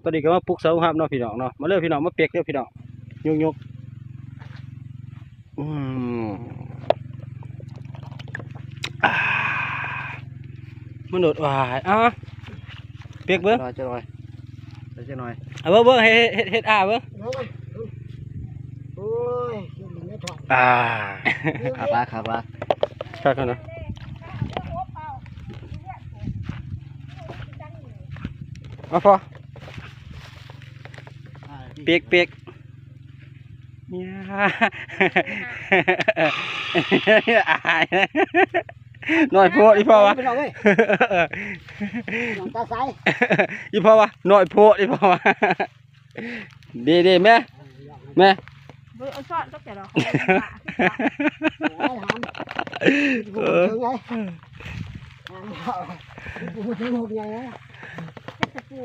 ຕອນນີ້ກໍມາປຸກເສົາຮັບເນາະພີ່ນ້ອງເນາະ. ມາເດີພີ່ນ້ອງ ມາເປັກເດີພີ່ນ້ອງ ຍົກໆ. ອືມ ອ່າ ມະນຸດ ວ້າຍ ເອົາ ເປັກເບິ່ງ ຈັກໜ່ອຍ ຈັກໜ່ອຍ ເອົາເບິ່ງ ເບິ່ງ ເຮັດ ເຮັດ ເຮັດອ້າເບິ່ງ. ໂອ້ຍ ອ່າ ຄັກຫຼາຍ ຄັກຫຼາຍ ຄັກຂະໜາດ. ເອົາພໍ ເປັກ ເປັກ ອາຍ ນ້ອຍໂພດ ອີ່ພໍ່ວ່າ ນ້ຳຕາໃສ ອີ່ພໍ່ວ່າ ນ້ອຍໂພດ ອີ່ພໍ່ວ່າ. ເດ້ໆ ແມ່ ແມ່ ບໍ່ເອົາຊ້ອນກັບແກດອກ ເອີ ເອີ ເອີ ເຮັດຕະປູ